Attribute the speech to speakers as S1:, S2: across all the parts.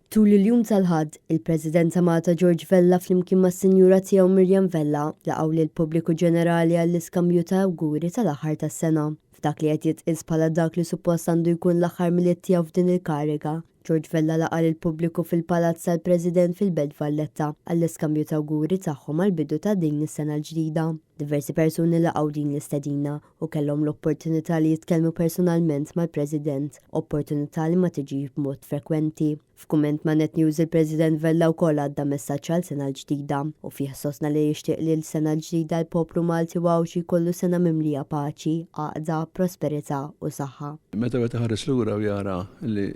S1: Tul il-jum tal-Ħadd, il-President ta' Malta George Vella flimkien mas-Sinjura tiegħu Miriam Vella laqgħu lill-pubbliku ġenerali għall-iskambju ta' awguri tal-aħħar tas-sena. F'dak li qed jitqies bħala dak li suppost għandu jkun l-aħħar Milied tiegħu f'din il-kariga, George Vella laqa' lill-pubbliku fil-Palazz tal-President fil-Belt Valletta għall-iskambju ta' awguri tagħhom għall-bidu ta' din is-sena l-ġdida. Diversi persuni laqgħu din l-istedina u kellhom l-opportunità li jitkellmu personalment mal-President, opportunità li ma tiġix b'mod frekwenti. F'kumment ma' Net News il-President Vella wkoll għadda messaġġ għal sena l-ġdida u fih sostna li jixtieq li l-sena l-ġdida l-poplu Malti u Għawdxi jkollu sena mimlija paċi, għaqda, prosperità u saħħa.
S2: Meta wieħed iħares lura u jara li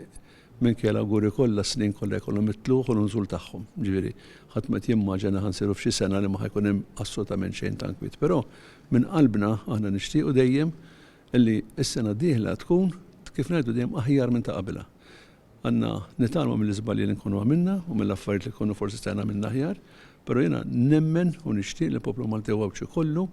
S2: minkejja l-awguri kollha s-snin kollha jkollhom it-tlugħ u l-nżul tagħhom. Ġifieri ħadd ma qed jimmaġina ħa nsiru f'xi sena li ma ħa jkun hemm assolutament xejn ta' nkwiet. Però Minn qalbna aħna nixtiequ dejjem li s-sena d-dieħla tkun, kif ngħidu dejjem, aħjar minn ta' qabilha. Għandna nitgħallmu mill-iżbalji li nkunu għamilna u mill-affarijiet li nkunu forsi stajna għamilna aħjar, però jiena nemmen u nixtieq li l-poplu Malti u Għawdxi kollu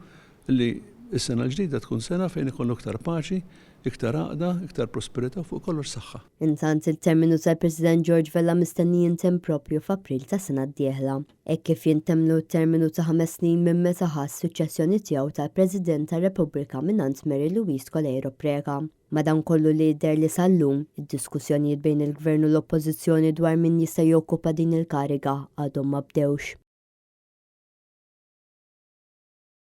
S2: li s-sena l-ġdida tkun sena fejn ikollu iktar paċi, iktar għaqda, iktar prosperità u fuq kollox saħħa.
S1: Intant, il-terminu tal-President George Vella mistenni jintemm proprju f'April tas-sena d-dieħla. Hekk kif jintemmlu t-terminu ta' ħames snin minn meta ħa s-suċċessjoni tiegħu ta' President tar-Repubblika mingħand Mary Louise Coleiro Preca. Madankollu li jidher li sal-lum, id-diskussjonijiet bejn il-Gvern u l-Oppożizzjoni dwar min jista' jokkupa din il-kariga għadhom ma bdewx.